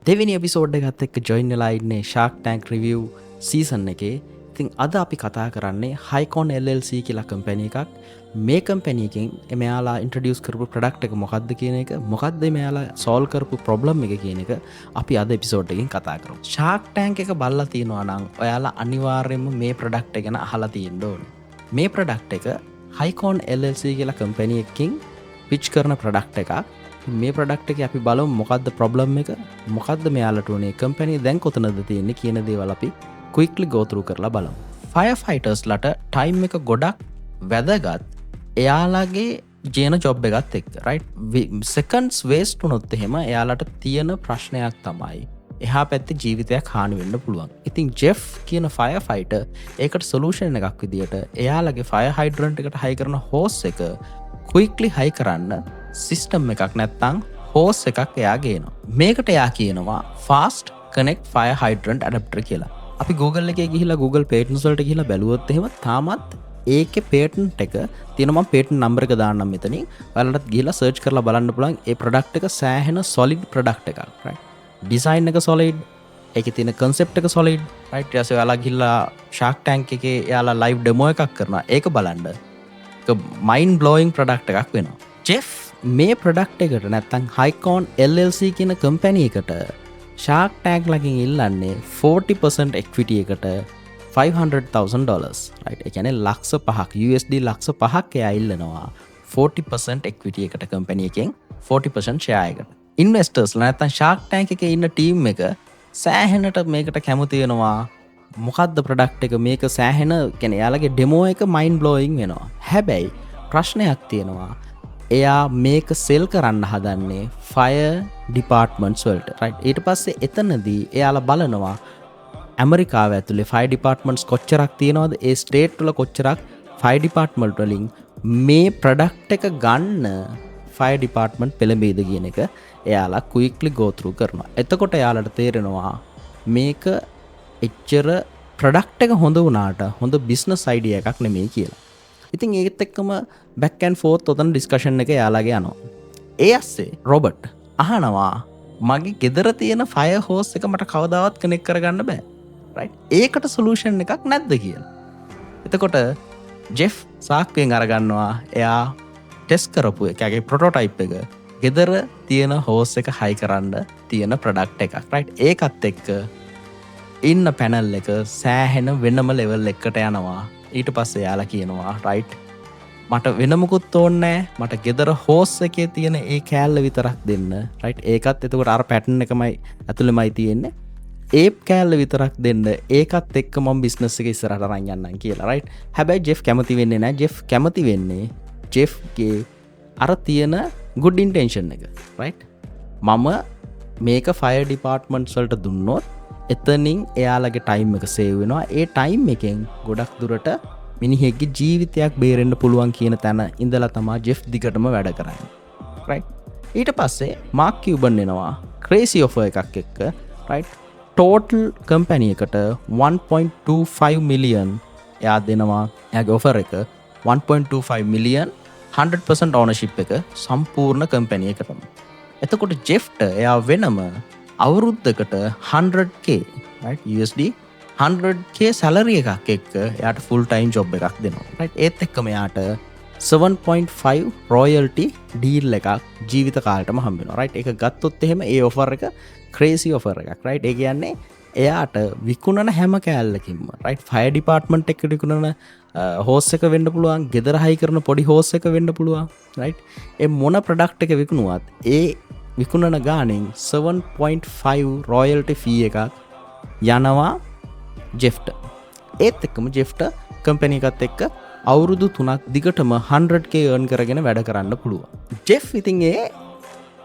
දෙවෙනි එපිසෝඩ් එකත් එක්ක ජොයින් වෙලා ඉන්නේ Shark Tank Review season එකේ. ඉතින් අද අපි කතා කරන්නේ Highcon LLC කියලා කම්පැනි එකක්. මේ කම්පැනි එකෙන් මෙයාලා ඉන්ට්‍රොඩියුස් කරපු ප්‍රොඩක්ට් එක මොකක්ද කියන එක, මොකක්ද මෙයාලා සෝල්ව් කරපු ප්‍රොබ්ලම් එක කියන එක අපි අද එපිසෝඩ් එකෙන් කතා කරමු. Shark Tank එක බලලා තියෙනවා නම් ඔයාලා අනිවාර්යයෙන්ම මේ ප්‍රොඩක්ට් එක ගැන අහලා තියෙන්න ඕනේ. මේ ප්‍රොඩක්ට් එක Highcon LLC කියලා කම්පැනි එකකින් පිච් කරන ප්‍රොඩක්ට් එකක්. මේ ප්‍රොඩක්ට් එකේ අපි බලමු මොකද්ද ප්‍රොබ්ලම් එක, මොකද්ද මෙයාලට උනේ, කම්පැනි දැන් කොතනද තියෙන්නේ කියන දේවල් අපි ක්වික්ලි ගෝ ත්‍රූ කරලා බලමු. ෆයර් ෆයිටර්ස්ලට ටයිම් එක ගොඩක් වැදගත් එයාලගේ ජේන ජොබ් එකත් එක්ක, රයිට්? සෙකන්ඩ්ස් වේස්ට් වුණොත් එහෙම එයාලට තියෙන ප්‍රශ්නයක් තමයි එහා පැත්තේ ජීවිතයක් හානි වෙන්න පුළුවන්. ඉතින් ජෙෆ් කියන ෆයර් ෆයිටර් ඒකට සොලියුෂන් එකක් විදියට එයාලගේ ෆයර් හයිඩ්‍රන්ට් එකට හයි කරන හෝස් එක ක්වික්ලි හයි කරන්න සිස්ටම් එකක් නැත්තං හෝස් එකක් එයා ගේනවා. මේකට එයා කියනවා ෆාස්ට් කනෙක්ට් ෆයර් හයිඩ්‍රන්ට් ඇඩැප්ටර් කියලා. අපි Google එකේ ගිහිල්ලා Google patents වලට ගිහිල්ලා බැලුවොත් එහෙම තාමත් ඒකේ පේටන්ට් එක තියෙනවා. මම පේටන්ට් නම්බර් එක දාන්නම් මෙතනින්. ඔයාලටත් ගිහිල්ලා සර්ච් කරලා බලන්න පුළුවන්. ඒ ප්‍රොඩක්ට් එක සෑහෙන සොලිඩ් ප්‍රොඩක්ට් එකක්, රයිට්? ඩිසයින් එක සොලිඩ්, ඒකේ තියෙන කන්සෙප්ට් එක සොලිඩ්, රයිට්? ඊට පස්සේ ඔයාලා ගිහිල්ලා ෂාක් ටැන්ක් එකේ එයාලා ලයිව් ඩෙමෝ එකක් කරනවා. ඒක බලන්න. ඒක මයින්ඩ් බ්ලෝයිං ප්‍රොඩක්ට් එකක් වෙනවා. ජෙෆ් මේ ප්‍රොඩක්ට් එකට නැත්තම් Highcon LLC කියන කම්පැනි එකට ෂාක් ටැන්ක් ලකින් ඉල්ලන්නේ 40% එක්විටි එකට $500,000, right? ඒ කියන්නේ ලක්ෂ 5ක්, USD ලක්ෂ 5ක් එයා ඉල්ලනවා 40% එක්විටි එකට, කම්පැනි එකෙන් 40% ෂෙයා එකට. ඉන්වෙස්ටර්ස් නැත්තම් ෂාක් ටැන්ක් එකේ ඉන්න ටීම් එක සෑහෙනට මේකට කැමති වෙනවා. මොකද්ද ප්‍රොඩක්ට් එක මේක සෑහෙන කියන්නේ එයාලගේ ඩෙමෝ එක මයින්ඩ් බ්ලෝයිං වෙනවා. හැබැයි ප්‍රශ්නයක් තියෙනවා. එයා මේක සෙල් කරන්න හදන්නේ ෆයර් ඩිපාර්ට්මන්ට්ස් වලට, රයිට්? ඊට පස්සේ එතනදී එයාලා බලනවා ඇමරිකාව ඇතුලේ ෆයර් ඩිපාර්ට්මන්ට්ස් කොච්චරක් තියෙනවද, ඒ ස්ටේට් වල කොච්චරක් ෆයර් ඩිපාර්ට්මන්ට් වලින් මේ ප්‍රොඩක්ට් එක ගන්න ෆයර් ඩිපාර්ට්මන්ට් පෙළඹෙයිද කියන එක එයාලා ක්වික්ලි ගෝ ත්‍රූ කරනවා. එතකොට එයාලට තේරෙනවා මේක එච්චර ප්‍රොඩක්ට් එක හොඳ වුණාට හොඳ බිස්නස් අයිඩියා එකක් නෙමෙයි කියලා. ඉතින් ඒත් එක්කම බැක් ඇන්ඩ් ෆෝත් ඔතන ඩිස්කෂන් එක එයාලගේ යනවා. ඒ අස්සේ රොබර්ට් අහනවා මගේ ගෙදර තියෙන ෆයර් හෝස් එක මට කවදාවත් කනෙක්ට් කරගන්න බෑ. රයිට්? ඒකට සොලියුෂන් එකක් නැද්ද කියලා. එතකොට ජෙෆ් සාක්කුවෙන් අරගන්නවා එයා ටෙස්ට් කරපු එක, එයාගේ ප්‍රොටෝටයිප් එක, ගෙදර තියෙන හෝස් එක හයි කරන්න තියෙන ප්‍රොඩක්ට් එකක්. රයිට්? ඒකත් එක්ක ඉන්න පැනල් එක සෑහෙන වෙනම ලෙවල් එකකට යනවා. ඊට පස්සේ එයාලා කියනවා රයිට්, මට වෙන මොකුත් ඕනේ නෑ, මට ගෙදර හෝස් එකේ තියෙන ඒ කෑල්ල විතරක් දෙන්න. රයිට්? ඒකත් එතකොට අර පැටර්න් එකමයි ඇතුළෙමයි තියෙන්නේ. ඒ කෑල්ල විතරක් දෙන්න, ඒකත් එක්ක මම බිස්නස් එක ඉස්සරහට අරන් යන්නම් කියලා. රයිට්? හැබැයි ජෙෆ් කැමති වෙන්නේ නෑ. ජෙෆ් කැමති වෙන්නේ ජෙෆ්ගේ අර තියෙන ගුඩ් ඉන්ටෙන්ෂන් එක. රයිට්? මම මේක ෆයර් ඩිපාර්ට්මන්ට්ස් වලට දුන්නොත් එතනින් එයාලගේ ටයිම් එක සේව් වෙනවා. ඒ ටයිම් එකෙන් ගොඩක් දුරට මිනිහෙක්ගේ ජීවිතයක් බේරෙන්න පුළුවන් කියන තැන ඉඳලා තමා ජෙෆ් දිගටම වැඩ කරන්නේ. රයිට්? ඊට පස්සේ මාක් කියුබන් එනවා ක්‍රේසි ඔෆර් එකක් එක්ක. රයිට්? ටෝටල් කම්පැනි එකට 1.25 මිලියන් එයා දෙනවා. එයාගේ ඔෆර් එක 1.25 මිලියන්, 100% ඕනර්ෂිප් එක සම්පූර්ණ කම්පැනි එකටම. එතකොට ජෙෆ්ට එයා වෙනම අවුරුද්දකට 100K, right, USD 100K salary එකක් එක්ක එයාට ෆුල් ටයිම් ජොබ් එකක් දෙනවා. රයිට්? ඒත් එක්කම එයාට 7.5 රොයල්ටි ඩීල් එකක් ජීවිත කාලෙටම හම්බ වෙනවා. රයිට්? ඒක ගත්තොත් එහෙම ඒ ඔෆර් එක ක්‍රේසි ඔෆර් එකක්. රයිට්? ඒ කියන්නේ එයාට විකුණන හැම කෑල්ලකින්ම, රයිට්, ෆයර් ඩිපාර්ට්මන්ට් එකට විකුණන හෝස් එක වෙන්න පුළුවන්, ගෙදර හයි කරන පොඩි හෝස් එක වෙන්න පුළුවන්, රයිට්, ඒ මොන ප්‍රොඩක්ට් එක විකුණුවත් ඒ විකුණන ගානෙන් 7.5 රොයල්ටි ෆී එකක් යනවා ජෙෆ්ට. ඒත් එක්කම ජෙෆ්ට කම්පැනි එකත් එක්ක අවුරුදු 3ක් දිගටම 100K earn කරගෙන වැඩ කරන්න පුළුවන්. ජෙෆ් ඉතින් ඒ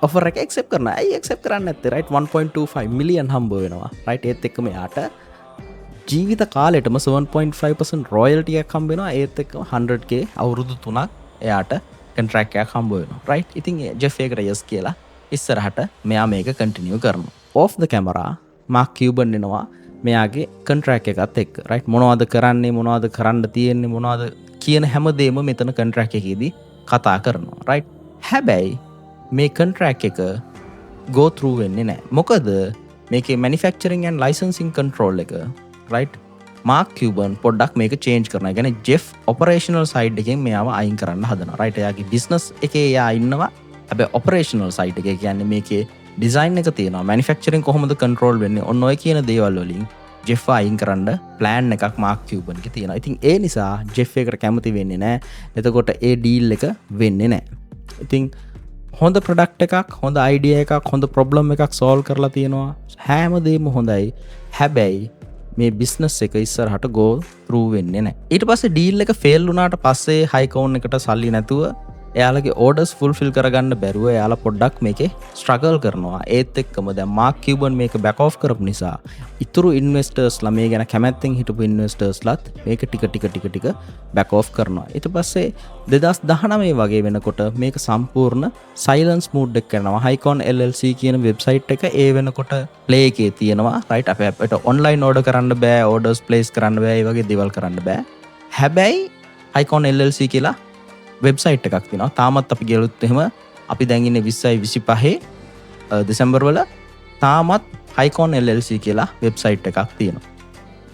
ඔෆර් එක ඇක්සෙප්ට් කරනවා. ඇයි ඇක්සෙප්ට් කරන්නේ නැත්තේ? රයිට්, 1.25 මිලියන් හම්බ වෙනවා. රයිට්, ඒත් එක්කම එයාට ජීවිත කාලෙටම 7.5% රොයල්ටි එකක් හම්බ වෙනවා. ඒත් එක්කම 100K අවුරුදු 3ක් එයාට කොන්ට්‍රැක්ට් එකක් හම්බ වෙනවා. රයිට්, ඉතින් ජෙෆ් ඒකට යස් කියලා ඉස්සරහට මෙයා මේක කන්ටිනියු කරනවා. Off the camera Mark Cuban එනවා මෙයාගේ කොන්ට්‍රැක්ට් එකත් එක්ක. රයිට්, මොනවද කරන්නේ, මොනවද කරන්න තියෙන්නේ, මොනවද කියන හැමදේම මෙතන කොන්ට්‍රැක්ට් එකේදී කතා කරනවා. රයිට්, හැබැයි මේ කොන්ට්‍රැක්ට් එක ගෝ ත්‍රූ වෙන්නේ නැහැ. මොකද මේකේ මැනුෆැක්චරින් ඇන්ඩ් ලයිසන්සිං කන්ට්‍රෝල් එක, රයිට්, මාක් කියුබන් පොඩ්ඩක් මේක චේන්ජ් කරනවා. ඒ කියන්නේ ජෙෆ් ඔපරේෂනල් සයිඩ් එකෙන් මෙයාව අයින් කරන්න හදනවා. රයිට්, එයාගේ බිස්නස් එකේ එයා ඉන්නවා. හැබැයි ඔපරේෂනල් සයිඩ් එකේ කියන්නේ මේකේ ඩිසයින් එක තියෙනවා, මැනුෆැක්චරින් කොහොමද කන්ට්‍රෝල් වෙන්නේ, ඔන්න ඔය කියන දේවල් වලින් ජෙෆ් අයින් කරන්න ප්ලෑන් එකක් මාක් කියුබන්ගේ තියෙනවා. ඉතින් ඒ නිසා ජෙෆ් එකට කැමති වෙන්නේ නෑ. එතකොට ඒ ඩීල් එක වෙන්නේ නෑ. ඉතින් හොඳ ප්‍රොඩක්ට් එකක්, හොඳ අයිඩියා එකක්, හොඳ ප්‍රොබ්ලම් එකක් සෝල්ව් කරලා තියෙනවා. හැමදේම හොඳයි. හැබැයි මේ බිස්නස් එක ඉස්සරහට ගෝ ත්‍රූ වෙන්නේ නෑ. ඊට පස්සේ ඩීල් එක ෆේල් වුණාට පස්සේ හයිකෝන් එකට සල්ලි නැතුව එයාලගේ ඕඩර්ස් ෆුල්ෆිල් කරගන්න බැරුව එයාලා පොඩ්ඩක් මේකේ ස්ට්‍රගල් කරනවා. ඒත් එක්කම දැන් මාක් කියුබන් මේක බැක් ඔෆ් කරපු නිසා ඉතුරු ඉන්වෙස්ටර්ස්ලා, මේ ගැන කැමැත්තෙන් හිටපු ඉන්වෙස්ටර්ස්ලාත් මේක ටික ටික ටික ටික බැක් ඔෆ් කරනවා. ඊට පස්සේ 2019 වගේ වෙනකොට මේක සම්පූර්ණ සයිලන්ස් මෝඩ් එක කරනවා. හයිකෝන් LLC කියන වෙබ්සයිට් එක ඒ වෙනකොට ප්ලේ එකේ තියෙනවා. රයිට්, අපිට ඔන්ලයින් ඕඩර් කරන්න බෑ, ඕඩර්ස් ප්ලේස් කරන්න බෑ, ඒ වගේ දේවල් කරන්න බෑ. හැබැයි හයිකෝන් LLC කියලා වෙබ්සයිට් එකක් තියෙනවා. තාමත් අපි ගියොත් එහෙම, අපි දැන් ඉන්නේ 2025 දෙසැම්බර් වල, තාමත් හයිකෝන් LLC කියලා වෙබ්සයිට් එකක් තියෙනවා.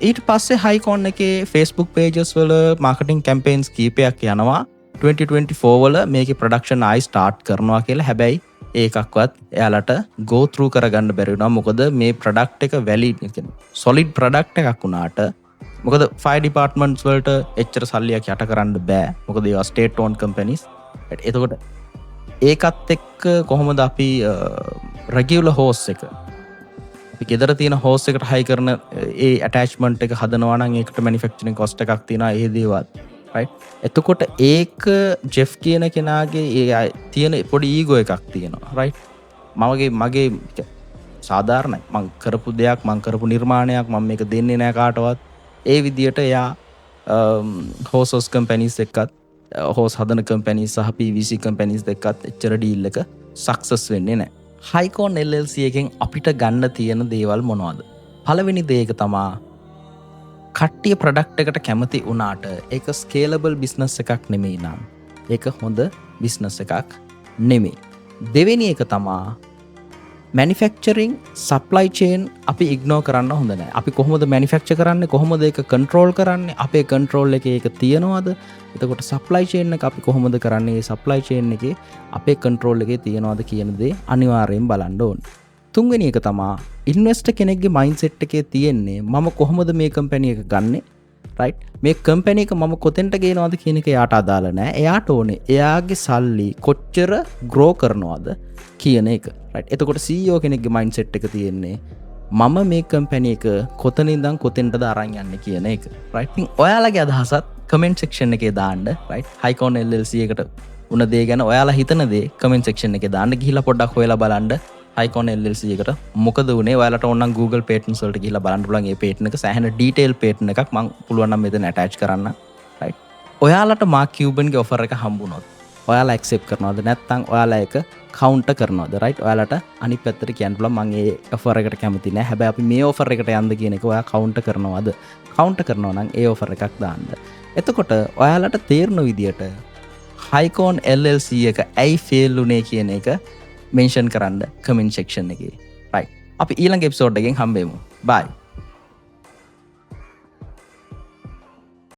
ඊට පස්සේ හයිකෝන් එකේ Facebook pages වල මාකටිං කැම්පේන්ස් කීපයක් යනවා 2024 වල මේකේ ප්‍රොඩක්ෂන් ආයි ස්ටාර්ට් කරනවා කියලා. හැබැයි ඒකක්වත් එයාලට ගෝ ත්‍රූ කරගන්න බැරි වුණා. මොකද මේ ප්‍රොඩක්ට් එක වැලිඩ්, සොලිඩ් ප්‍රොඩක්ට් එකක් වුණාට මොකද ෆයර් ඩිපාර්ට්මන්ට්ස් වලට එච්චර සල්ලියක් යට කරන්න බෑ. මොකද ඒවා ස්ටේට් ඕන් කම්පැනිස්. එතකොට ඒකත් එක්ක කොහොමද අපි රෙගියුලර් හෝස් එක, අපි ගෙදර තියෙන හෝස් එකට හයි කරන ඒ ඇටැච්මන්ට් එක හදනවා නම් ඒකට මැනුෆැක්චරින් කොස්ට් එකක් තියෙනවා, ඒ දේවල්. රයිට්, එතකොට ඒක ජෙෆ් කියන කෙනාගේ ඒ තියෙන පොඩි ඊගෝ එකක් තියෙනවා. රයිට්, මගේ සාධාරණයි, මං කරපු දෙයක්, මං කරපු නිර්මාණයක්, මං මේක දෙන්නේ නෑ කාටවත්. ඒ විදියට එයා හෝසස් කම්පැනිස් එක්කත්, හෝස් හදන කම්පැනිස් සහ PVC companies එක්කත් එච්චර ඩීල් එක සක්සස් වෙන්නේ නෑ. හයිකෝන් LLC එකෙන් අපිට ගන්න තියෙන දේවල් මොනවද? පළවෙනි දේ එක තමා කට්ටිය ප්‍රොඩක්ට් එකට කැමති වුණාට ඒක ස්කේලබල් බිස්නස් එකක් නෙමෙයි නම් ඒක හොඳ බිස්නස් එකක් නෙමෙයි. දෙවෙනි එක තමා මැනිෆැක්චරිං සප්ලයි චේන් අපි ඉග්නෝ කරන්න හොඳ නෑ. අපි කොහොමද මැනිෆැක්චර් කරන්නේ, කොහොමද ඒක කන්ට්‍රෝල් කරන්නේ, අපේ කන්ට්‍රෝල් එකේ ඒක තියනවද? එතකොට සප්ලයි චේන් එක අපි කොහොමද කරන්නේ, ඒ සප්ලයි චේන් එකේ අපේ කන්ට්‍රෝල් එකේ තියනවද කියන දේ අනිවාර්යයෙන් බලන්න ඕනේ. තුන්වෙනි එක තමා ඉන්වෙස්ටර් කෙනෙක්ගේ මයින්ඩ්සෙට් එකේ තියෙන්නේ මම කොහොමද මේ කම්පැනි එක ගන්නෙ, රයිට්, මේ කම්පැනි එක මම කොතෙන්ට ගේනවද කියන එක එයාට අදාළ නෑ. එයාට ඕනේ එයාගේ සල්ලි කොච්චර ග්‍රෝ කරනවද කියන එක. රයිට්, එතකොට CEO කෙනෙක්ගේ මයින්ඩ්සෙට් එක තියෙන්නේ මම මේ කම්පැනි එක කොතන ඉඳන් කොතෙන්ටද අරන් යන්නේ කියන එක. රයිට්, ඉතින් ඔයාලගේ අදහසත් කමෙන්ට් සෙක්ෂන් එකේ දාන්න. රයිට්, හයිකෝන් LLC එකට උන දේ ගැන ඔයාලා හිතන දේ කමෙන්ට් සෙක්ෂන් එකේ දාන්න. ගිහිල්ලා පොඩ්ඩක් හොයලා බලන්න හයිකෝන් LLC එකට මොකද වුනේ. ඔයාලට ඕන නම් Google patents වලට ගිහිල්ලා බලන්න පුළුවන්. ඒ පේටන්ට් එක සෑහෙන ඩීටේල් පේටන්ට් එකක්. මං පුළුවන් නම් මෙතන ඇටච් කරන්න. රයිට්, ඔයාලට මාක් කියුබන්ගේ ඔෆර් එක හම්බුනොත් ඔයාලා ඇක්සෙප්ට් කරනවද, නැත්නම් ඔයාලා ඒක කවුන්ටර් කරනවද? රයිට්, ඔයාලට අනිත් පැත්තට කියන්න පුළුවන් මං ඒ ඔෆර් එකට කැමති නෑ, හැබැයි අපි මේ ඔෆර් එකට යන්න කියන එක ඔයා කවුන්ටර් කරනවද? කවුන්ටර් කරනවා නම් ඒ ඔෆර් එකක් දාන්න. එතකොට ඔයාලට තේරුණ විදියට හයිකෝන් LLC එක ඇයි ෆේල් වුනේ කියන එක මෙන්ෂන් කරන්න කමෙන්ට් සෙක්ෂන් එකේ. රයිට්, අපි ඊළඟ එපිසෝඩ් එකෙන් හම්බෙමු. බයි.